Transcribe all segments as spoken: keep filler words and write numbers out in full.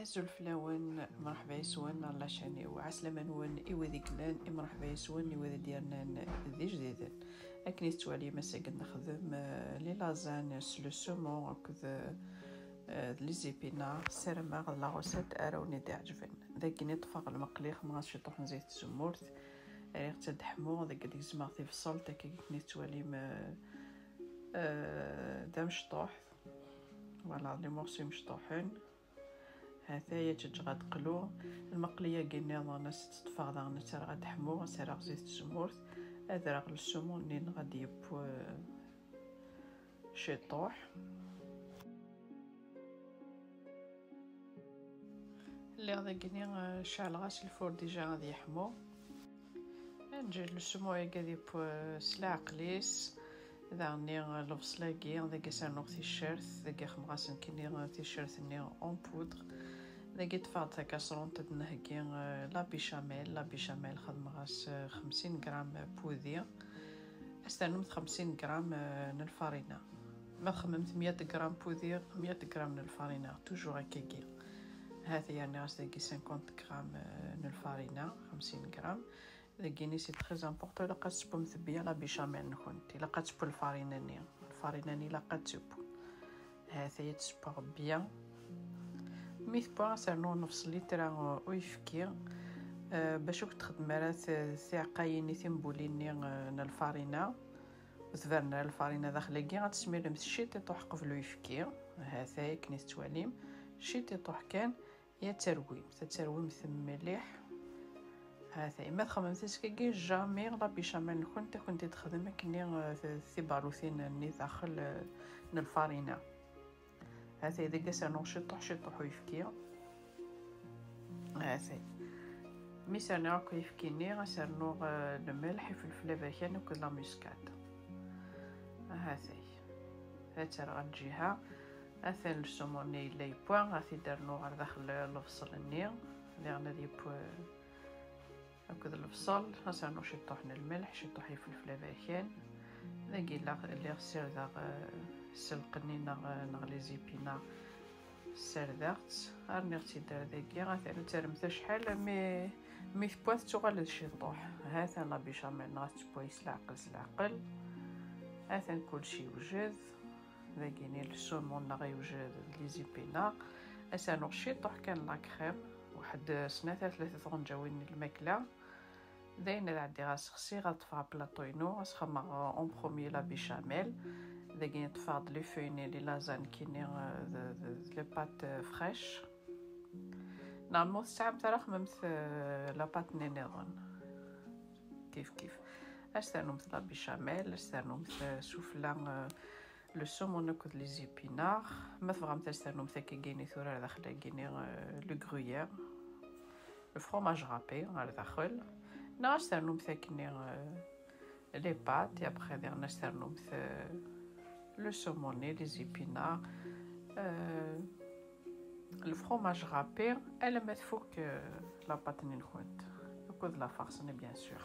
Azul fell-awen, mṛeḥba yes-wen ɣer lacan-iw. Ɛeslama-nwen i wid i yellan, i mṛeḥba yes-wen i wid i d-yernan d ijdiden. Akken i tettwalim, ass-agi nexdem, eh, les lasagnes s le saumon akked, eh, les épinards. Ssarameɣ d la recette ara wen-id-iɛeǧben. Dagi i ṭṭfeɣ lmeqli, xemmeɣ-as ciṭuḥ n zeyt n tzemmurt. Riɣ-tt ad teḥmu, dagi ad gezmeɣ tibṣelt, akka akken i tettwalim, eh, eh, d amecṭuḥ. Voilà, les morceaux imecṭuḥen. Ha-t-aya ǧǧeɣ ad teqlu. Lmeqli-agi nniḍen, ad s-tt-ṭṭfeɣ daɣen, ad tt-rreɣ ad teḥmu, ad s-rreɣ zeyt n tzemmurt, ad rreɣ le saumon-nni neɣ ad yeww, eh, ciṭuḥ. Lliɣ dagini, eh, ceɛleɣ-as lfur déjà ad yeḥmu. Neǧǧa le saumon-agi ad yeww, eh, s leɛqel-is. Daɣen, eh, lebṣel-agi, dagi ad s-rnuɣ ticcert, dagi xemmeɣ-as nekkini, eh, ticcert-nni en poudre. Dagi ṭṭfeɣ-d takasrunt ad d-nheggi, eh, la béchamel. La béchamel xedmeɣ-as, eh, xemsin gram pudi. Ad s-ternumt xemsin gram, eh, n lfarina. Ma txemmemt mya gram pudi, mya gram n lfarina, toujours akkagi. Ha-t-a rniɣ-as dagi cinquante gram, eh, n lfarina, xemsin gram. Dagini c'est très important, ilaq ad tessewwemt bien la béchamel-nkent, ilaq ad teww lfarina-nni, lfarina-nni ilaq ad teww. Ha-t-aya ad tesseww bien. Mi tewwa, ad s-rnuɣ nefṣ litra, uh, uyefki, uh, bac ur k-txeddem ara t-, tiɛeqqayin i timbulin-nni, uh, n lfarina. Ur tberren ara lfarina daxel-agi, ad tesmiremt ciṭiṭuḥ qbel uyefki. Ha-t-aya akken i tettwalim, ciṭiṭuḥ kan. Ya terwimt, ad terwimt mliḥ. Ha-t-ay, ma txemmemt askagi, jamais la béchamel-nkent ad kent-id-texdem akken, eh, t-, tibalutin-nni daxel, eh, n lfarina. Ha-t-ay, dagi ad s-rnuɣ ciṭuḥ, ciṭuḥ uyefki. Ha-t-ay. Mi s-rniɣ akk ayefki-nni, ad s-rnuɣ, eh, lmelḥ, ifelfel aberkan akked la muscade. Ha-t-ay. Ad tt-rreɣ ɣer lǧiha. Atan le saumon-nni yella yewwa, ad t-id-rnuɣ ɣer daxel lebṣel-nni, diɣen ad yeww akked lebṣel, ad s-rnuɣ ciṭuḥ n lmelḥ, ciṭuḥ n ifelfel aberkan. Dagi lliɣ, lliɣ ssirdeɣ, eh, sselq-nni neɣ, neɣ les épinards, ssardeɣ-tt, rniɣ-tt-id ar dagi, atan ad terremt acḥal, mi, mi tewwa tettuɣal d ciṭuḥ. Ha-t-an la béchamel-nneɣ ad tewwa s leɛqel, s leɛqel. Ha-t-an kullec yewjed. Dagini le saumon-nneɣ yewjed d les épinards. Ad s-rnuɣ ciṭuḥ kan la crème, waḥed snat ar tlata tɣenǧawin n lmakla. Dayen ad ɛeddiɣ ad sexsiɣ, ad ṭṭfeɣ plaṭu-inu, ad sxemmeɣ en premier la béchamel. Dagini ṭṭfeɣ-d les feuilles-nni, les lasagnes-nni, euh, d, d, d les pâtes, euh, fraîches. Normalement ur tesɛamt ara xemmemt, euh, la pâte-nni nniḍen. Kif kif. Ad s-ternumt la béchamel, ad s-ternumt, euh, sufella, euh, le saumon akked les épinards. Ma tebɣamt ad s-ternumt akkagini tura ar daxel-agini, euh, le gruyère, le fromage râpé ar daxel. Neɣ ad s-ternumt akkenni, euh, les pâtes, et après diɣen ad s-ternumt, euh, le saumon-nni, les épinards, euh, le fromage râpé, alamma tfuk, euh, la pâte-nni-nkent. Akked la farce-nni, bien sûr.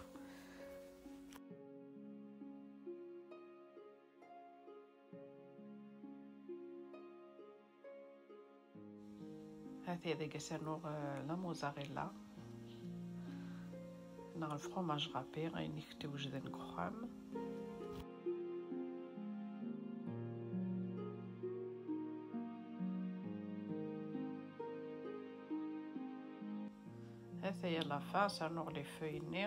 Ha-t-aya dagi ad s-rnuɣ, euh, la mozzarella neɣ le fromage râpé, ayen i k-iwejden deg uxxam. Ha-t-aya la fin, ad s-rnuɣ les feuilles-nni.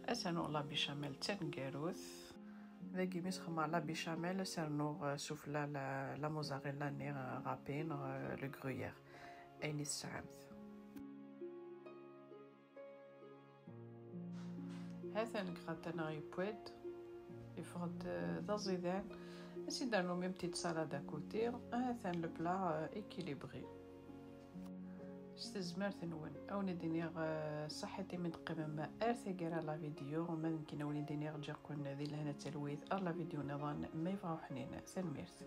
Ad s-rnuɣ la béchamel d taneggarut. Dagi mi sxemmeɣ la béchamel, ad s-rnuɣ, euh, sufella la, la mozzarella-nni, euh, râpé neɣ, euh, le gruyère, ayen i tesɛamt. Ha-t-an le gratin-nneɣ yewwi-d, yeffeɣ-d, euh, d aẓidan. Ad s-id-rnuɣ même petite salade à côté. Ha-t-an le plat, euh, équilibré. S tezmert-nwen, a wen-id-iniɣ, eh, ṣaḥit imi d-teqqimem ar taggara n la vidéo, ma d nekkini a wen-id-iniɣ ǧǧiɣ-ken di lehna d talwit ar la vidéo nniḍen, ma yebɣa uḥnin. Tanemmirt.